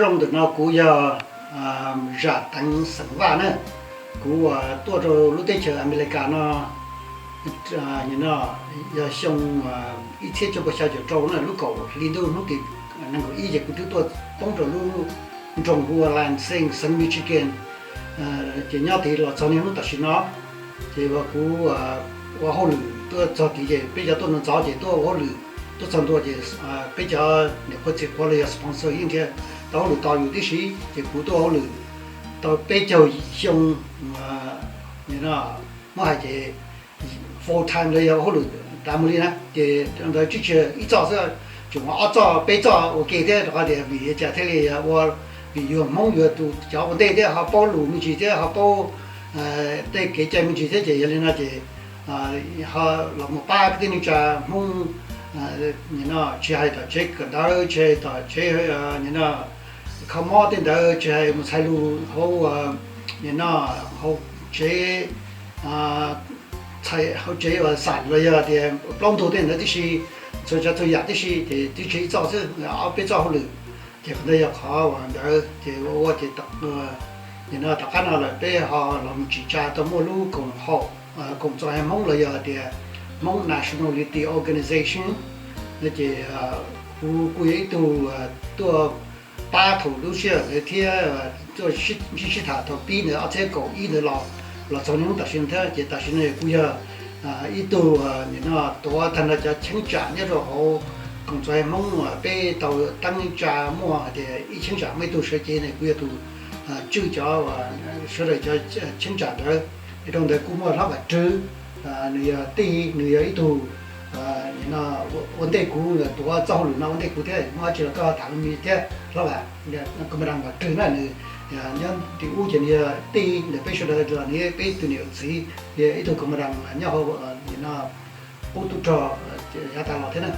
Ntawm no kuv yog Zam Teev xeem Vaj na. Kuv tuaj rau lub teb chaws Amelikas no yog xyoo ib txhiab cuaj pua xya caum rau na, lub kaum hli ntuj hnub tim nees nkaum ib ces kuv twb tuaj poob rau lub nroog hu ua Lansing, xeev Michigan. Ces nyob tid los txog niaj hnub tam sim no. Ces uas kuv ua hauj lwm tuaj txog tid ces peb cov tuaj ntxov ces tuaj ua hauj lwm tuaj txog ntua ces peb cov niam qhuav txiv qhuav los yog sponsor yeej nrhiav tau hauj lwm tos yus tib si. Ces kuv tuaj hauj lwm tau peb caug xyoo, muab hais ces full time los yog hauj lwm tas mus li na. Ces ntawd tsis tshia ib txoj xwb, tseem muaj ob txoj peb txoj ua ke thiab rau qhov tias vim li cas thiaj li ua, vim yus Hmoob yus tus cov ua ntej thiab ho paub lus me ntsis thiab ho paub tej kev cai me ntsis thiab ces yog li no ces ho los mus pab kwv tij neej tsa Hmoob, tsis hais tom tsev kawm ntawv, tsis hais tom tsev kho mob tej ntawd, tsis hais mus txhais lus hauv, hauv tsev, hauv tsev uas xam los yog tias plaub ntug tej ntawd tib si, txhua tsav txhua yam tib si ces twb tsis ib txoj xwb, ob peb txoj hauj lwm. Ces qhov ntawd yog qhov uas ntawd ces ua ua ces tom qab no lawm peb ho los mus tsim tsa tau muaj lub koom haum, Koom Txos Hmoob los yog tias Hmoob Nationality Organization no ces kuv kuj yog ib tug tuaj pab thaum lub sij hawm ntawd thiab tuaj sib sib tham thaum pib ntawd ob txhiab kaum ib ntawd los, los txog niaj hnub tam sim no thiab. Ces tam sim no kuv yog ib tug tuav tag nrho cov cheeb tsam nyob rau hauv Koom Txos Hmoob, peb tau teeb tsa muaj hais tias ib cheeb tsam muaj ib tug sawv cev ne, kuv yog tus tswj cov, sawv daws cov cheeb tsam ntawd. Rau ntawd kuj muaj Hlob Vam Rwg, nws yog tij, nws yog ib tug ua ntej kuv, tuav txoj hauj lwm no ua ntej kuv thiab, muaj dab tsi los koj tham me thiab Hlob Vam. Koom Vam Rwg na, nws nyob tim ub ces nws yog tij ntawm peb sawv daws los nws peb tus niam txiv, yog ib tug koom vam nyob hauv qub tub rog yav tas los thiab na.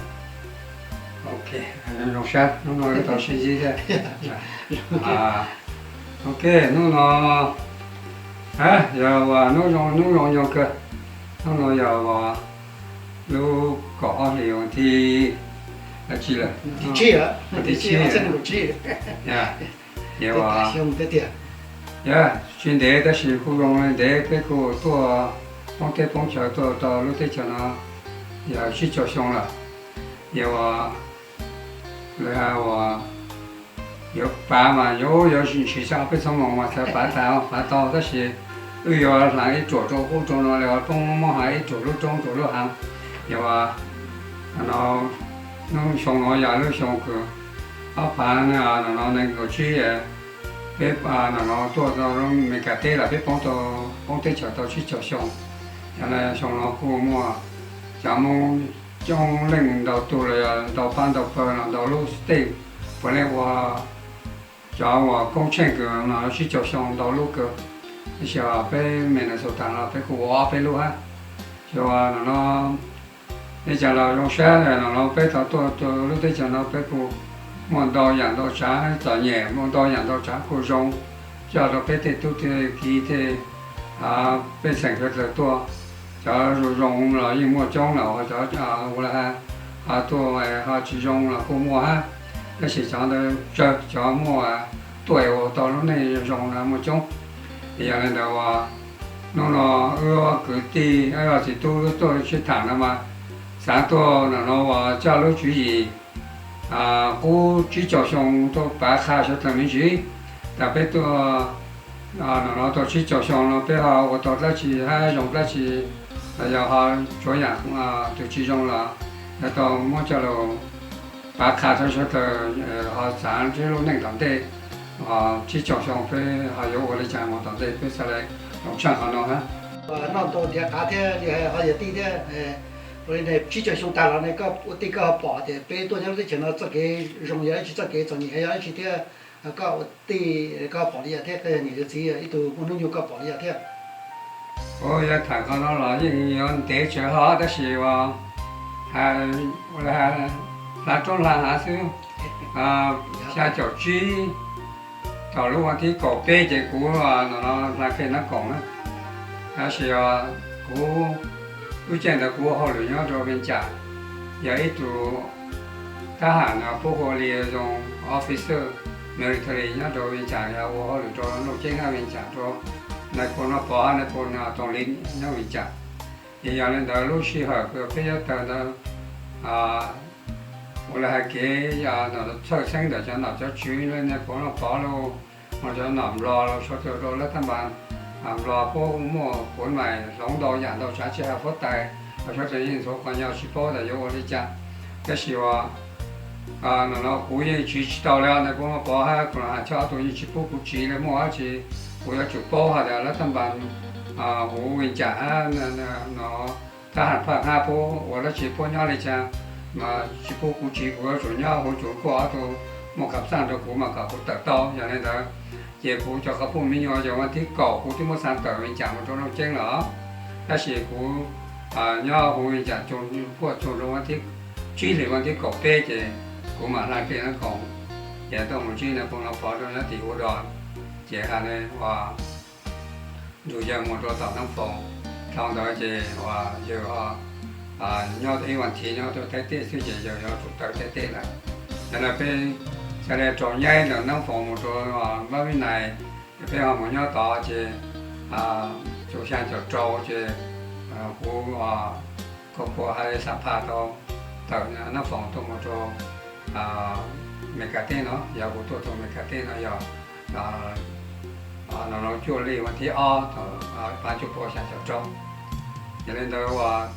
Ok, zoo sab hnub no tau sib ntsib thiab. Ok, hnub no yog hnub zoo, hnub zoo nyoog kawg. Hnub no yog lub kaum ob hlis vas thib dab tsi lawm? Thib tsib, thib tsib. Yog tsis ntev tab sis kuj zoo li ntev peb kuj tuaj poob teb poob chaw tuaj rau lub teb chaws no yog tsib caug xyoo lawm. Yog lawv hais uas yuav pav mas yuav yuav ntshis txog peb txheej moos mas txawm pav tas pav tau tab sis wb yuav hnav ib ruam rau qub rau no li poob muab hnav ib ruam lub roob rau lub hav. Yog no hnub xyoo no yog lub xyoo kws ob phav no nees nkaum tsib, peb no tuaj rau Meskas teb los peb poob teb chaws tau tsib caug xyoo. Yog li xyoo no kuj muaj cov Hmoob coob leej ntau tug los yog ntau pab ntau pawg los ntau lub state puav leej ua cov uas koob tsheej kws no tsib caug xyoo ntau lub kawg. Tab sis peb Minnesota no peb kuj ua ob peb lub hab. Ces no li cas los zoo sab no los peb tau tuaj rau lub teb chaws no peb kuj muaj ntau yam ntau tsav txom nyem, muaj ntau yam ntau tsav kuj zoo coj rau peb tej tub tej ki tej pej xeem sawv daws tuaj. Cov zoo zoo los yeej muaj coob lawm, cov ua li hais tuaj ho tsis zoo los kuj muaj hab. Tab sis cov ntawd tsawg, cov muaj tuaj es ua tau lub neej zoo no muaj coob. Yog li ntawd uas hnub no wb kwv tij txiv tub tuaj sib tham no mas xav tuaj no uas coj lub tswv yim qub tsib caug xyoo tuaj pav qha sawv daws me ntsis, tas peb tuaj no tau tsib caug xyoo no peb ho ua tau dab tsi hab zoo dab tsi los yog ho tsuav yam twg tsis zoo los yuav tau muab coj los pav qha rau sawv daws ho xav ntsib lub neej tom ntej. Tsib caug xyoo peb ho yuav ua li cas mus tom ntej, peb xav li zoo tsheej qhov no hab. Noj ntau nrhiav qav thiab li hais ho yog tij thiab. Ua li tsib caug xyoo tas los ne koj ua tij koj ho pom tias peb tuaj nyob lub teb chaws no txoj kev zoo yog dab tsi, txoj kev txom nyem yog dab tsi thiab koj ua tij koj pom li cas thiab koj yog niam yog txiv ib tug muaj hnub nyoog koj pom li cas thiab? Ua yog tham qhov no los yeej yuav ntev tsawv hov tab sis uas hla roob hla hav xwb. Xya caum tsib, thaum lub vas thib kaum peb ces kuv no hla khe nab koom na. Tab sis kuv lub caij ntawd kuv ua hauj lwm nyob rau Vees Cas, yog ib tug thab ham no pub hu ua liaison officer. military nyob rau Vias Cas, yog ua hauj lwm rau Looj Ceeb hab Vias Cas, rau nais phoo Noj Pov hab nais phoo Toom Lis nyob Vias Cas. Es yog li ntawd lub sij hawm peb yuav tawg ntawd, ua li hais kev txhawj xeeb ntawm cov nom cov tswv, nais phoo Noj Pov los, cov nom Nplog los, suav dlawg rau lab thab npas Nplog puab muaj puav mais hloov ntau yam ntau tsav tsi has fuab tais, los suav dlawg yeej ntxhuav qhov nyob tsis paub tas yuav ua li cas. Tab sis uas no kuv yeej tsiv tsis tau li, nais phoo Noj Pov hab Koom Haum Choj ob tug yeej tsis pub kuv tsiv li, muaj dab tsi kuv yuav tsum paub has tas lab thab npas huv Vias Cas hab no thab ham phaj hab puab ua dab tsi, puab nyob li cas, mas tsis pub kuv tsiv, kuv yuav tsum nyob huv tsum kuaj ob tug muaj kam xaj rau kuv mas kom kuv tawm tau. Yog li ntawd ces kuv cov quas puj me nyuam yog vas thib kaum kuv twb muab xa tawm Vias Cas mus rau Looj Ceeb lawm, tab sis kuv nyob huv Vias Cas kuaj txug rau vas thib tsib hlis vas thib kaum peb ces kuv mam hla dej nab koom, ces tuaj mus ntsib nais phoo Noj Pov rau nyob tim Ua Dos, ces has le uas nrug yawg mus rau tom Nab Foom. Dhau ntawd ces uas yawg nyob ib vas thiv nyob rau Thaib teb xwb ces yawg yuav tsum tawm Thaib teb lawm. Yog li peb xav li rau nyaib ntawm Nab Foom mus rau Npab Vib Nais, peb ho mus nyob tod ces txug xyaa caum rau ces kuv kua kua has li Xam Phas tau tawm Nab Foom tuaj mus rau Mes Kas teb no, yog kuv tuaj tau Mes Kas teb no yog no cuaj hli vas thib ob thaum pab cuaj pua xyaa caum rau. Yog li ntawd uas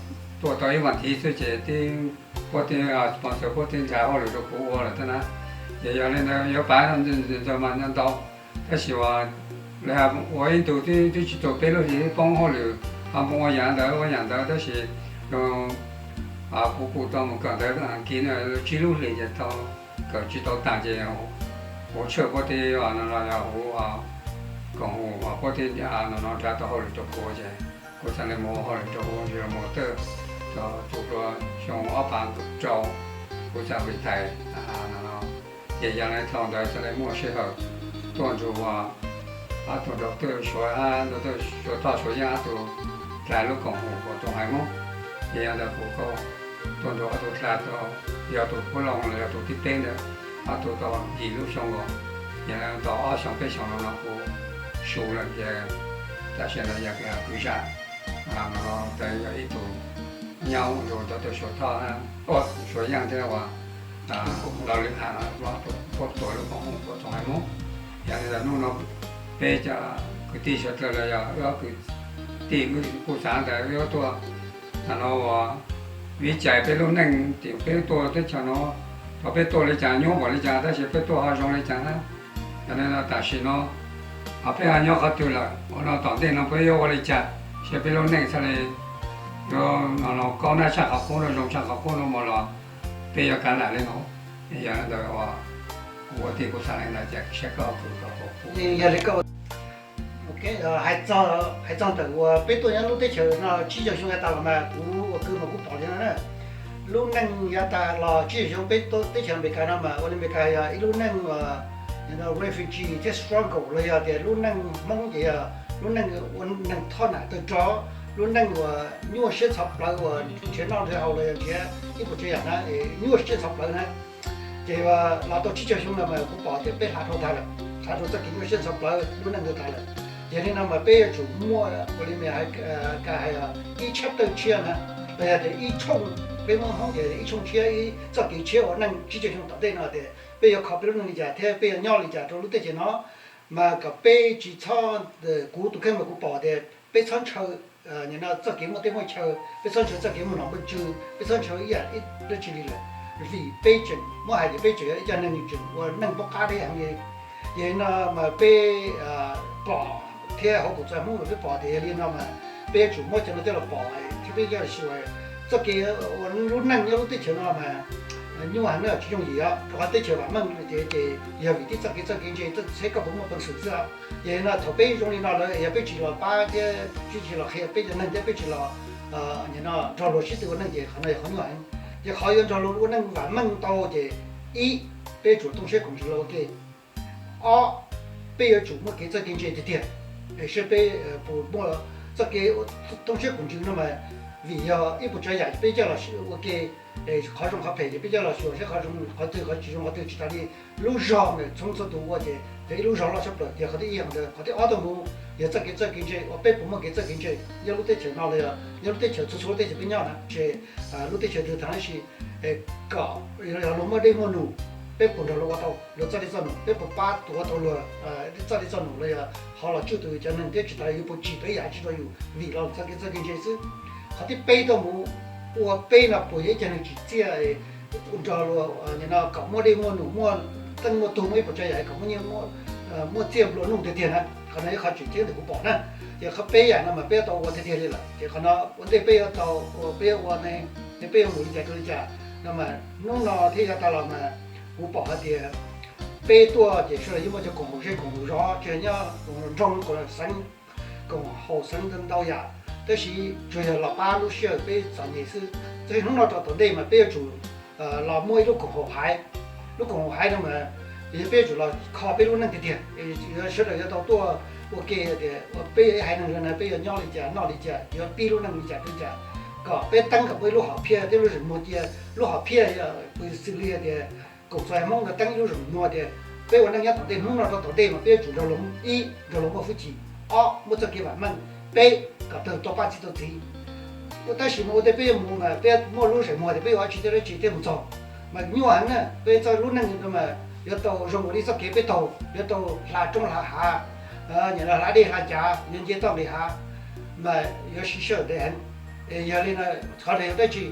tuaj tau ib vas thiv xwb ces tib puab tib sponsor puab tib nrhav hauj lwm rau kuv ua lawm thiab na. Ces yog li ntawd yuav pav no ntxawg mas nyob ntau, tab sis uas ua ib ntus twb tsis txug peb lub hlis poob hauj lwm, ho mus ua yam ntawd ua yam ntawd tab sis kuv kuj tau mus kawm ntawv Askiv tsib lub hlis ces tau kawm tsis tau taag ces huv tshawj puab teb no los yog huv koom haum puab teb no nrhav tau hauj lwm rau kuv ces kuv txhaj le mus ua hauj lwm rau huv ntsis mus tawm txug rua xyoo ob phav rau kuv txhaj retire no. Ces yog le thaus ntawd txhaj le muaj sij hawm tuaj nrug ob tug doctor Suav, doctor Suav Thoj Suav Yeej ob tug dlha lub koom haum kuas tau hais Moob. Ces yog ntawd kuv tuaj nrug ob tug dlha, yog tug puab looj los yog tug thib peb ntawd, ob tug tau yim lub xyoo los, yog le tau ob xyoo peb xyoo no no kuv su lawm ces tam sim no yog kwv zam no yog ib tug nyob rua doctor Suav Thoj, Suav Yeej thiab uas Laus Lwm Has puab tua lub koom haum kuas tau hais Moob. Yog li ntawd hnub no peb cov kwv tij suav dlawg los yog wb ob kwv tij wb kuj xav tas wb yuav tuaj no uas vim cais peb lub neej tim peb tuaj teb chaws no, thaus peb tuaj li cas nyuaj npaum li cas tab sis peb tuaj ho zoo li cas na. Yog li no tam sim no peb ho nyob qhov twg lawm, ua no tom ntej no peb yuav ua li cas, saib peb lub neej txhaj le yuav no kaub nab tshaj qhov qub no zoo tshaj qhov qub no mus los peb yuav kav lam li no. Yog li ntawd uas kuv ua tij kuv xav li ntawd ces saib koj ua kws kom kuv yog li koj hais txog ntawm uas peb tuaj nyob lub teb chaws no tsib caug xyoo yav tas los mas kuv ua kwv mas kuv pom li no na. Lub neej yav tas los tsib caug xyoo peb tuaj teb chaws Amelikas no mas ua li Amelikas yog ib lub neej uas refugee thiab struggle los yog tias lub neej Hmoob ces yog lub neej ua neeg thoj nam tawg rog, lub neej uas nyuaj siab txhov plawv uas nrhiav noj nrhiav haus los yog nrhiav ib puas tsav yam na nyuaj siab txhov plawv na. Ces los tau tsib caug xyoo no mas kuv pom tias peb hla dhau tag lawm, hla dhau txoj kev nyuaj siab txhov plawv lub neej ntawd tag lawm. Yog li no mas peb yuav tsum muaj ua li Amelikas hais ib chapter tshiab na, los yog tias ib tshooj, peb muab Hmoob ces ib tshooj tshiab, ib txoj kev tshiab ua neej tsib caug xyoo tom ntej no tias peb yuav kho peb lub neej li cas thiab peb yuav nyob li cas rau lub teb chaws no. Mas kom peb tsis txhob, kuv tus kheej mas kuv pom tias peb txhob ntshaw txoj kev muaj teb muaj chaw, peb txhob ntshaw txoj kev muaj nom muaj tswv, peb txhob ntshaw ib yam dab tsi li lawm, vim peb tseem muab hais tias peb tseem yog ib co neeg tseem ua neej paub qab deb heev li. Yog li no mas peb pom thiab hauv kuv txoj Hmoob los peb pom tias yog li no mas peb yuav tsum muab cov no coj los pom thiab peb coj los xyuas txoj kev ua lub neej nyob lub teb chaws no mas nyuaj heev na, tsis yooj yim os, rau qhov teb chaws vam meej ces yog vim tib txoj kev txoj kev ntse txheb koj puas muaj peev xwm xwb os. Yog li no thaum peb zoo li no lawm yog peb tsis los pab thiab tsis los qhia peb cov neeg thiab peb tsis los nrog luag sib tw ua neej ces qhov no yog qhov nyuaj heev. Ces qhov yuav nrog luag ua neej vam meej tau ces ib, peb yuav tsum toob siab koom ntsws los ua ke. Ob, peb yuav tsum muaj kev txawj kev ntse tiag tiag, saib peb puas muaj txoj kev toob siab koom ntsws no mas vim yog ib puas tsav yam peb coj los ua ke, qhov zoo qhov phem ces peb coj los xyuas saib qhov zoo qhov twg, qhov tsis zoo qhov twg tsis tas li. Lub zog ntawm txhua txhua tus ua ces yog ib lub zog loj tshaj plaws, ces qhov thib ib yog ntawd. Qhov thib ob tuaj mus yog txoj kev txawj kev ntse, uas peb puas muaj kev txawj kev ntse nyob lub teb chaws no los yog nyob lub teb chaws txhua txhua lub teb chaws peb nyob na, tsis lub teb chaws twg tag sis kom yog luag muaj dej muaj num, peb puas nrog luag ua tau luag txoj dej txoj num, peb puas pab tus ua tau luag txoj dej txoj num los yog ho los tsuj tus cov neeg thiab tsis tas yus puas tsim peb yam tsis rau yus vim los txoj kev txawj kev ntse xwb. Qhov thib peb tuaj mus ua peb no puas yog ib cov neeg tsim txiaj nrog luag no kom muaj dej muaj num, muaj teej muaj tug, muaj ib puas tsav yam kom muaj nyiaj muaj txiaj nplua nuj tiag tiag na. Qhov no ib qhov tseem ceeb ntawm kuv pom na. Ces qhov peb yam no mas peb yuav tau ua tiag tiag li lawm. Ces qhov no ua ntej peb yuav tau, peb yuav ua ne, peb yuav mus li cas rau li cas no mas hnub no thiab yav tas los mas kuv pom hais tias peb tuaj ces sawv daws yeej muaj cov koom haum zej koom haum zos, tsis hais nyob koom haum nroog, koom haum xeev, koom haum xeev ntau yam, tab sis tsuas yog los pab lub sij hawm peb txom nyem xwb. Tab sis hnub no rau tom ntej mas peb yuav tsum los muaj ib lub koom haum haiv. Lub koom haum haiv no mas yog peb yuav tsum los kho peb lub neej tiag tiag, sawv daws yuav tau tuaj ua ke tias peb yog ib haiv neeg zoo na, peb yuav nyob li cas noj li cas, yuav pib lub neej li cas li cas, kom peb teeb kom peb lub hom phiaj thiab lub zeem muag cia. Lub hom phiaj yog xws li hais tias koom txog Hmoob no teeb ib lub zeem muag tias peb ua neej nyob tom ntej, hnub no rau tom ntej mas peb yuav tsum nrog luag ib, nrog luag muaj hwj chim, ob, muaj txoj kev vam meej, peb, kom tau paj txhij tau txiv. Tab sis mas ua ntej peb yuav mus mas peb muaj lub zeem muag tias peb yuav ua tsi thiab dab tsi thiaj mus txog. Mas nyuaj heev na, peb txoj lub neej no mas yuav tau zoo ua li txoj kev peb taug, yuav tau hla roob hla hav, nyiam los hla dej hla cav, yuav nce toj nqis hav, mas yuav siv sij hawm ntev heev. Yog li no, qhov no yog dab tsi?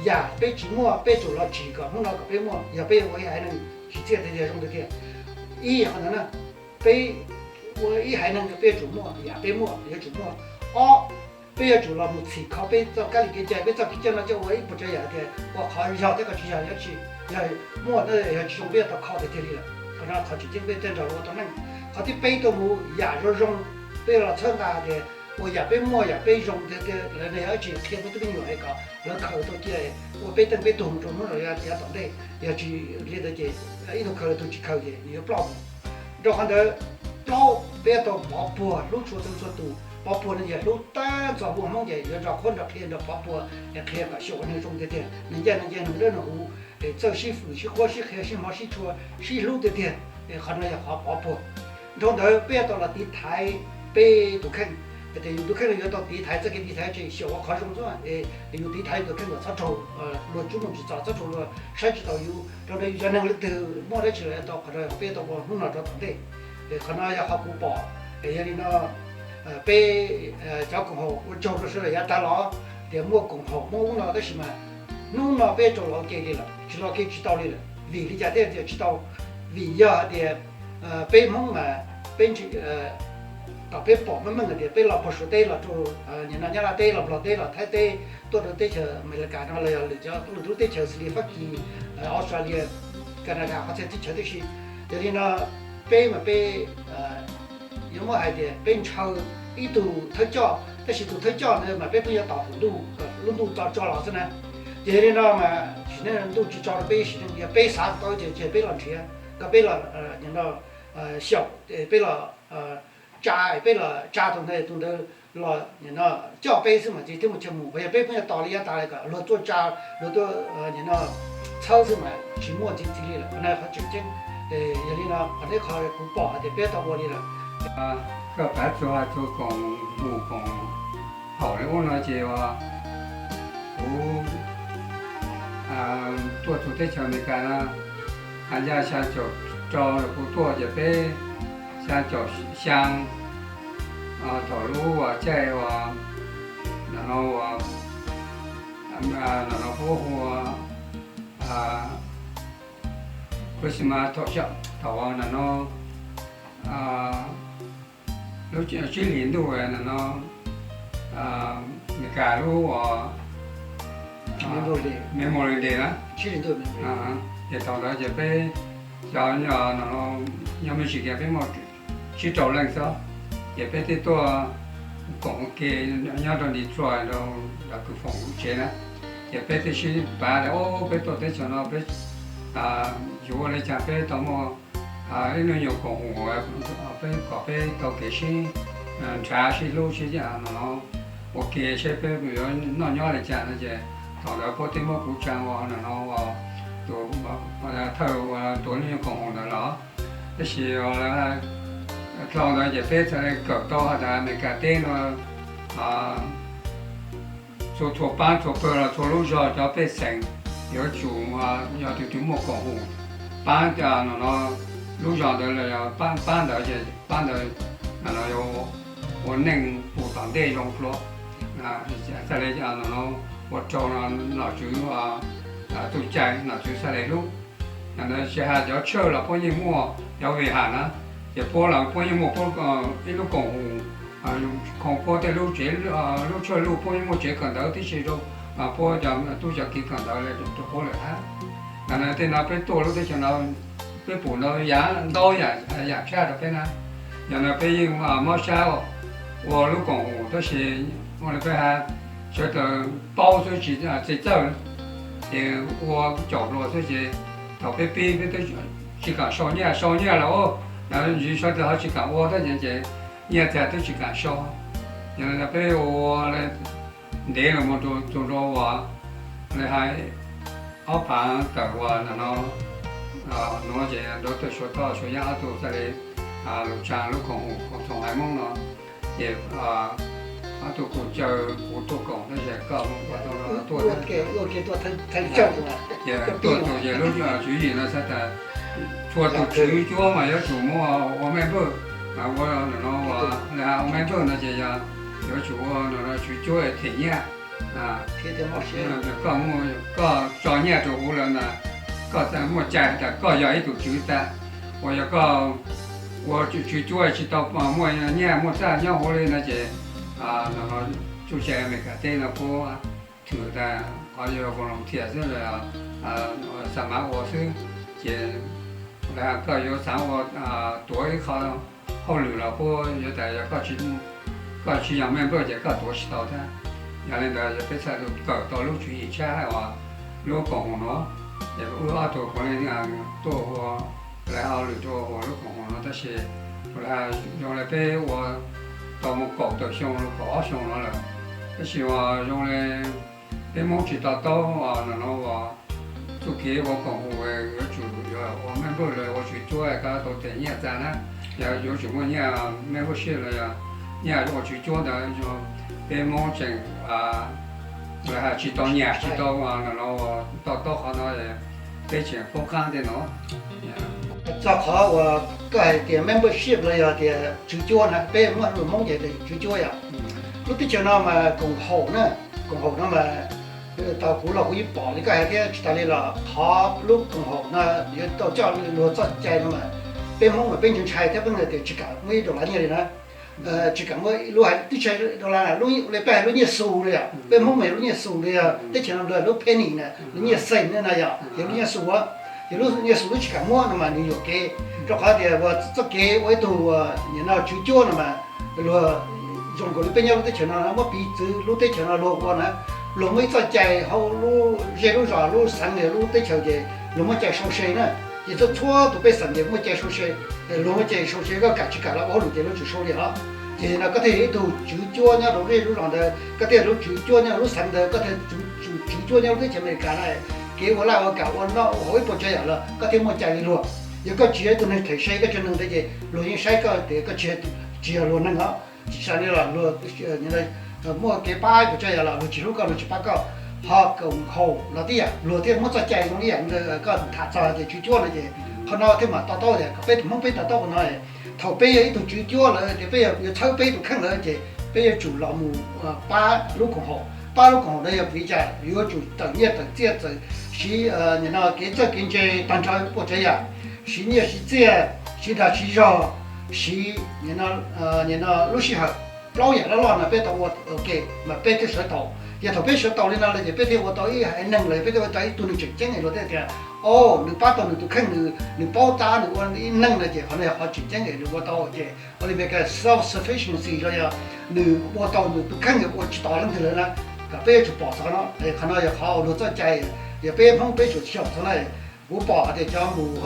Yam peb tsis muaj peb tsum los tsim kom hnub no kom peb muaj, yog peb ua ib haiv neeg tsim txiaj tiag tiag zoo tiag tiag. Ib qhov ntawd na, peb ua ib haiv neeg peb yuav tsum muaj yam peb muaj, yuav tsum muaj. Ob, peb yuav tsum los mus txhim kho peb txoj kab li kev cai, peb txoj kev cai no coj ua ib puas tsav yam tias ua qhov yog thiab qhov tsis yog, yog tsis yog, muaj yog tsis zoo peb yuav tau kho tiag tiag li lawm. Qhov no qhov tseem ceeb peb thiaj nrog luag ua tau neej. Qhov thib peb tuaj mus yam zoo zoo, peb yuav los txhawb nqa tias ua yam peb muaj yam peb zoo tiag tiag, lawv no yog dab tsi, qhia peb tus me nyuam es kom lawv khaws tau cia ua peb teej peb tug mus rau hnub no yav tom ntej, yog tsis li ntawd ces ib tug khaws tus tsis khaws ces nws yuav ploj mus. Rau qhov ntawd, plaub, peb yuav tau pov puag hlub tshua txhua txhua tus. Pov puag no yog hlub tab txog hu Hmoob ces yuav nrog qhuab nrog qhia nrog pov puag es qhia kom xyaum ua neeg zoo tiag tiag, neeg ncaj neeg ncees, neeg dawb neeg huv, es txawj sib fwm sib qhuab sib qhia sib hmov sib tshua sib hlub tiag tiag. Qhov no yog qhov pov puag. Dhau ntawd peb yuav tau los tiv thaiv peb tus kheej, tias yus tus kheej no yuav tau tiv thaiv txoj kev tiv thaiv tseem xyaum ua qhov zoo xwb, es yus tiv thaiv yus tus kheej kom txhob raug luag tsuj moo tsis txaus, txhob raug luag saib tsis taus yus. Rau ntawd yus cov neeg leej twg muaj dab tsi los yuav tau qhov no, peb yuav tau ua hnub no rau tom ntej. Qhov no yog qhov kuv pom. Yog li no, peb cov koom haum ua tsaug rau sawv daws yav tag los tias muaj koom haum muaj ub no, tab sis mas hnub no peb tau los ua ke li lawm, tsis los ua ke tsis tau li lawm. Vim li cas thiaj tias tsis tau? Vim yog hais tias peb Hmoob mas peb tom peb pom meej meej hais tias peb los puag Suav teb los rau nim no Nyab Laj teb, los Nplog teb, los Thaib teb, tuaj rau teb chaws Amelikas no los yog lwm cov lwm lub teb chaws xws li Fab Kis, Australia, Canada, qhov txhia teb chaws tib si. Yog li no peb mas peb yuav muab hais tias peb ntshaw ib tug thawj coj, tab sis tus thawj coj ntawd mas peb pheej yuav tos thaum ntuj, lub ntuj tso tso los xwb na. Ces yog li no mas sim neej ntuj tsis tso rau peb sim neej, yog peb xav tau ces peb los nrhiav, kom peb los nim no xyaum, peb los tsa, peb los tsa tus ntawd, tus ntawd los nim no coj peb xwb mas txiv twb mus chaw mus, yog peb pheej yuav tos li yav tas li kom luag tuaj tsa, luag tuaj nim no txhawb xwb mas tsis muaj txiv txiv li lawm. Qhov no qhov tseem ceeb. Yog li no qhov neb qhov kuv pom hais tias peb tau ua li lawm. Koj pav txug hais txug koom mus koom haum li ub no ces kuv tuaj txug teb chaws Amelikas no, has yaj xya caum rau kuv tuaj ces peb xya caum xyaa, thaum lub uas caij uas nim no uas nim no puab hu ua Christmas, thaum xyaum thaum nim no lub tsib hlis ntuj nim no Amelikas lub uas Memorial Day na. Ces thaum ntawd ces peb cov nyob Michigan peb muaj tsib rau leej xwb, ces peb thiaj tuaj koom ua ke nyob rau Detroit rau kws foom lub tsev na. Ces peb thiaj sib pav tias, o, peb tuaj teb chaws no peb yuav ua li cas peb tau muaj ib lub nyuag koom haum, peb kom peb tau kev sib nrhav sib hlub sib no no. ua ke seb peb yuav noj nyob li cas no ces thaum ntawd puab twb muab kuv tsa ua no no ua tus thawj ua tuav lub nyuag koom haum ntawd los. Tab sis dlau ntawd ces peb txhaj le kawm tau has tas Amelikas teb no txhua txhua paab txhua pawg los txhua lub zog cov pej xeem yuav tsum yog tus twg muaj koom haum paab no no lub zog ntawd los yog paab ntawd ces paab ntawd no no yuav ua neej pum tom ntej zoo dlua. Txhaj le no no ua rau nom tswv txuj cai nom tswv txhaj le hlub. Yog ntawd tsis has cov tshawj los puab yeej muaj cov vim ham na, ces puab los puab yeej muaj puab ib lub koom haum, khoom puab tej lub tsev, lub tshawj luj puab yeej muaj tsev kawm ntawv tib si rau puab cov tub cov kiv kawm ntawv rau puab lawm hab. Yog ntawd tej no peb tuaj lub teb chaws no peb pum ntau yam, ntau yam tshaj rau peb na. Yog no peb yeej mob sab ua lub koom haum tab sis ua li peb has, sawv daws paub xwb tsis txawj, ces ua caum dlua xwb ces thaum peb pib peb twb tsis kam sau nyiaj, sau nyiaj los ntawd ntsis sawv daws ho tsis kam ua tab ces nyiaj txag twb tsis kam sau. Yog li no peb ua ntev los mus rau txug rau uas li hais ob phav tawm uas no no, nuav ces nrov tawm Suav toj Suav Yaj ob tug txhaj le lug tsaa lub koom haum Koom Txoos Haiv Moob no, ces ob tug kuj caw kuv tuaj koom tab sis koj tuaj, tuaj tus ces lub tswv yim no txhais tas txhua tus tswv cuab mas yuav tsum muaj ua member, ua no no ua member no ces yog yuav tsum ua no no tswv cuab them nyiaj. Koj muaj, koj tso nyiaj rau huv lawm na, koj muaj cai has tas koj yog ib tug tswv tag. Uas yog koj ua tswv cuab tsis tau muaj nyiaj muaj txaj nyob huv li no ces no no txuj cai Amelikas teb no puab thwm tas qhov yuav volunteer xwb, xa mav ua xwb, ces koj yuav xaav ua tuav ib qho hauj lwm los puab yuav tas yog koj tsis yog member ces koj tuav tsis tau thiab. Yog li ntawd yog peb txhaj kawm tau lub tswv yim tshab hab uas lub koom haum no, ces wb ob tug puav leej tuaj ua, lawv hauj lwm rau ua lub koom haum no tab sis zoo li peb ua tau mus kaum tawm xyoo los kaum ob xyoo no lawm, tab sis uas zoo li peb Hmoob tsis to taub no no uas txuj kev ua koom haum yuav tsum yuav ua member los ua tswv cuab koj tau them nyiaj txag na, yog yuav tsum muaj nyiaj membership los yog nyiaj ua tswv cuab ntawd, peb Hmoob tseem lawv has tsis tau nyam tsis tau no no to taub qhov no, peb tseem poob qaab tej no. Txog qhov uas koj hais tias membership los yog tias tswv cuab na, peb muaj lus Hmoob ces tswv cuab yom. Lub teb chaws no mas koom haum na, koom haum no mas tau kuv los kuv yeej pom li koj hais thiab tsis tas li los qhov lub koom haum no yuav tau coj luag txoj cai no mas peb Hmoob mas peb ntshai ntshai thiab peb hais tias tsis kam muaj ib dollar nyiaj li na. Tsis kam muaj lub hais teb chaws dollar, lub li peb hais lub nyiaj xu li yom, peb Hmoob mas lub nyiaj xu li yog teb chaws no lub penny na, lub nyiaj xees na yom, ces lub nyiaj xu, ces lub nyiaj xu lub tsis kam muab no mas nws yuam kev, rau qhov tias ua txoj kev ua ib tug nim no tswv cuab no mas luag zoo nkaus li peb nyob lub teb chaws no muab piv txwv lub teb chaws no luag ua na, luag muaj ib txoj cai hauv lub zej lub zos lub xeev lub teb chaws ces luag muaj cai sau se na, ces txhua txhua tus pej xeem ces muaj cai sau se, luag muaj cai sau se, koj kam tsis kam los ua hauj lwm ces luag tsum sau li os. Ces no koj thiaj yog ib tug tswv cuab nyob rau zej lub zos ntawd, koj thiaj yog lub tswv cuab nyob lub xeev ntawd, koj thiaj tswv cuab nyob lub teb chaws Amelikas na, kev ua laj ua kam ua noj ua haus ib puas tsav yam los koj thiaj muaj cai li luag. Yog koj tsis yog ib tug neeg them se koj tsis yog neeg ntawd ces luag yeej saib koj tias koj tsis yog luag neeg os. Tsis tas li los luag muaj kev pab ib puas tsav yam los luag tsis hlub koj luag tsis pab koj. Ho koom haum los tib yam luag thiaj muab txoj cai zoo ib yam li koj tham txog tias tswv cuab no ces qhov no thiaj mam to taub tias kom peb tus Hmoob peb to taub qhov no. Thaum peb yog ib tug tswv cuab lawm tias peb yuav txhawb peb tus kheej lawm ces peb yuav tsum los mus pab lub koom haum. Pab lub koom haum no yog vim li cas? Yuav tsum tawm nyiaj tawm txiaj txawm siv nim no kev txawj kev ntse tag nrho puas tsav yam, siv nyiaj siv txiaj, siv dag siv zog, siv nim no lub sij hawm. Plaub yam loj loj no peb tau ua ua ke mas peb thiaj sawv tau. Ces thaum peb sawv tau li no lawm ces peb thiaj ua tau ib haiv neeg los peb thiaj ua tau ib tug neeg tseem ceeb es luag thiaj tias, o, nws pab tau nws tus kheej, nws paub tab nws ua ib neeg no ces qhov no yog qhov tseem ceeb es nws ua tau ces ua li Meskas self sufficiency los yog nws ua tau nws tus kheej ua tsis tos leej twg lawm na. Kom peb yuav tsum pom txog qhov no, qhov no yog qhov luag txoj cai, yog peb Hmoob peb tsum xyaum txog na. Kuv pom hais tias cov mus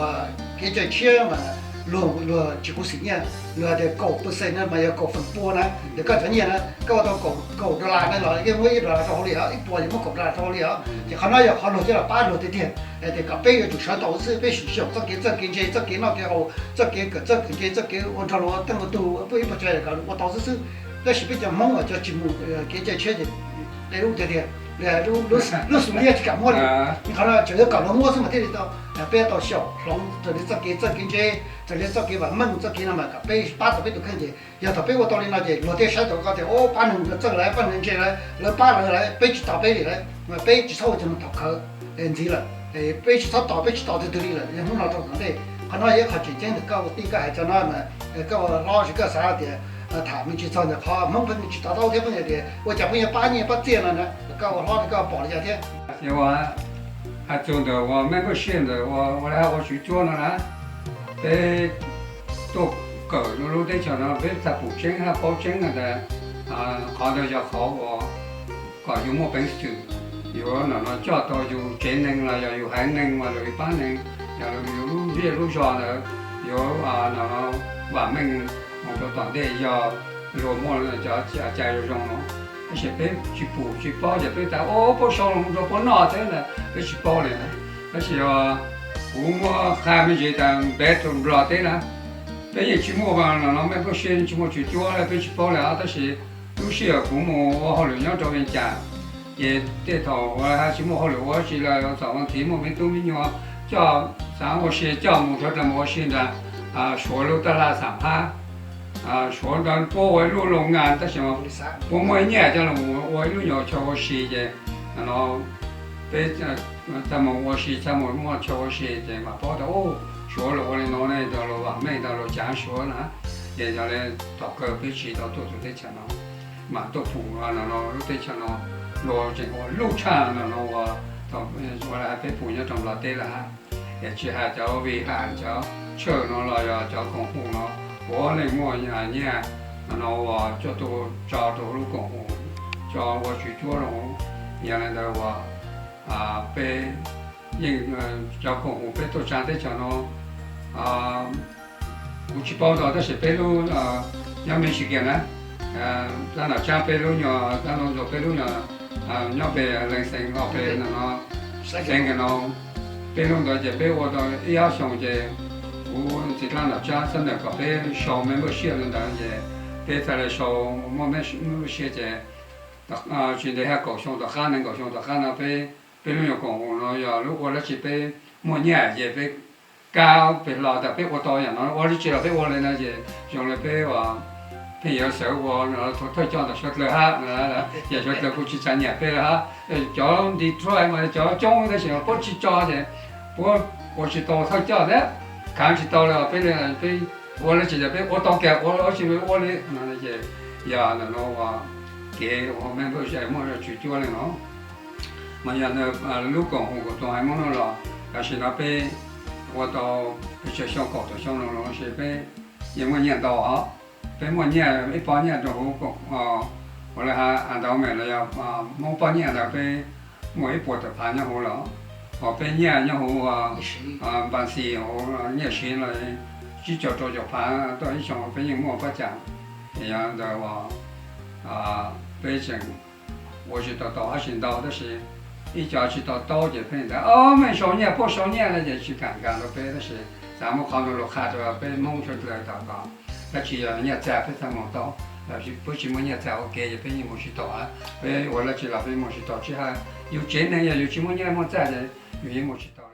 kev cai tshiab mas luag, luag tsis khuv xim nyiaj, luag hais tias kaum percent na mas yog kaum feem pua na, ces koj cov nyiaj na koj ua tau kaum dollar na los yeej muab ib dollar rau hauv li os, ib puas yeej muab kaum dollar rau hauv li os. Ces qhov no yog qhov luag coj los pab luag tiag tiag, hais tias kom peb yuav tsum sawv tau xwb, peb sim xyaum txoj kev txawj kev ntse, txoj kev noj kev haus, txoj kev kawm txawj kawm ntse, txoj kev ua nrog luag tej ua tug pw ib puas tsav kom ua tau xwb xwb. Tab sis peb cov Hmoob uas cov tsis mus kev cai tshiab ces de lub tiag tiag, lub xu liab tsis kam muab li. Qhov no tseem yuav kom luag muab xwb mas thiaj li tau. Peb tau xyaum hloov raws li txoj kev txawj kev ntse, raws li txoj kev vam meej, txoj kev no mas kom peb pab tau peb tus kheej ces yog thaum peb ua tau li no ces luag thiaj saib tau koj tias o pab neeg txawj lawm, pab neeg ntse lawm, lawv pab lawv lawm, peb tsis tos peb li lawm, mas peb tsis txhob ua cov neeg thaum khawv ntxiv lawm. Peb tsis txhob tos, peb tsis tos twg twg li lawm, yog hnub no rau tom ntej. Qhov no yog ib qho tseem ceeb ntawm koj ua tij koj hais cov no, koj ua hlob ces koj xav tias tham me ntsis txog ntawm qhov Hmoob pheej tsis to taub thiab pheej hais tias ua cas pheej yuav pab nyiaj pab txiaj no na, koj ua hlob koj pom li cas thiab? Hais txog ntawm ua membership ntawm ua, ua li ua tswv cuab no na, peb tuaj kawm lub teb chaws no peb txhaj pum tseeb hab paub tseeb ntawd, qhov ntawd yog qhov uas kom yus muaj peev xwm, yuav no no coj tau yus tsev neeg los yog yus haiv neeg los yog yus pab neeg, yog yus lub zej lub zog ntawd yuav no no vam meej mus rau tom ntej yog luag muaj cov cai zoo zoo no. Tab sis peb tsis pum tsis paub ces peb tas o puab sau los rau puab noj thiab ntag, peb tsis paub li na. Tab sis kuv muab qha me ntsis tas ntev rau Nplog teb na, peb yeej tsis muaj no no membership, tsis muaj tswv cuab, peb tsis paub li os. Tab sis lub sij hawm kuv mus ua hauj lwm nyob rau Vees Cas, ces tej thaum ua tsis muaj hauj lwm ua tsi los txom ntxiv muaj me tub me nyuam coj, xav ua si coj mus sawv daws mus ua si ntawd, Suav lub taj laj xam phab, Suav ntawd puab ua ib lub loo ngas tab sis puab muaj nyiaj coj los ua ib lub nyuag chaw ua si ces no peb txhaj mus ua si, txhaj mus muaj chaw ua si ces mam paub tas Suav los ua li no ne, los vam meej tas los cav Suav na. Ces yog li tom kawg peb tsis tau tuaj tus teb chaws no, mam tuaj pum no no lub teb chaws no luag tseem ua luj tshaj no no ua, ua li peb pum nyob rau Nplog teb lawm hab. Es tsis hais cov Vij Has cov Tshawj no los yog cov koom haum no, puav leej muaj nyiaj no no ua cuaj tug tso rau lub koom haum, tso ua tswv cuab rau. Yog li ntawd ua peb yeej, cov koom haum peb tuaj tsa teb chaws no, kuv tsis paub ntau tab sis peb lub nyob Michigan na, tab nom tsab peb lub nyuag, tab nom ntxuag peb lub nyuag nyob pem Lansing los pem no no, Sacramento, peb lub ntawd ces peb ua tau ib ob xyoos ces kuv txiv tab nom tsab xab nam kom peb sau membership li ntawd ces peb txhaj li sau, muaj membership ces tsis ntev hab kaum xyoo tom qab, nees nkaum xyoo tom qab no peb, peb lub nyuag koom haum no yog lub ua dab tsi peb muaj nyiaj ces peb kab pem hlo tas peb ua tau yam no, ua dab tsi los peb ua li no ces zoo li peb pheej yuav sawv ua thawj coj ntawm suav dlawg hab, ces suav dlawg kuj tsis tsa nyiam peb hab. Cov Detroit mas cov coob tab sis puab tsis tso ces puab ua tsis tau thawj coj thiab, khav tsis tau li peb, peb ua dab tsi ces peb ua tau kiag ua dab tsi ua li no ces yog no no ua kev ua membership muaj tswv cuab li no. Mas yog lub koom haum kuv tau hais Hmoob no los tam sim no peb ua tau pes tsawg xyoo, kaum tawm xyoo no los sis peb yeej muaj nyiaj ntau os. Peb muaj nyiaj ib pob nyiaj rau huv, ua li has ntawd me los yog Hmoob pob nyiaj ntawd peb muaj ib puas tawm phav nyob huv los, ho peb nyiaj nyob huv npas xis huv nyiaj siv los tsib caug rau caum phav tuaj ib xyoo peb yeej muaj pab cas. Yog ntawd peb tseem ua tsis tau tau dab tsi ntau tab sis ib co tsis to taub ces pheej ntawd o mej sau nyiaj puab sau nyiaj no ces tsis kam nkag rau peb tab sis xav muab qhov no lug qha rau peb Hmoob suav dlawg tau kom dab tsi yog nyiaj txag peb txhaj moog tau, puab tsis muaj nyiaj txag ua ke ces peb yeej moog tsis tau. Peb ua dab tsi los peb moog tsis tau tsi hab yug tsev neeg yog yug tsis muaj nyiaj muaj txag ces yug yeej moog tsis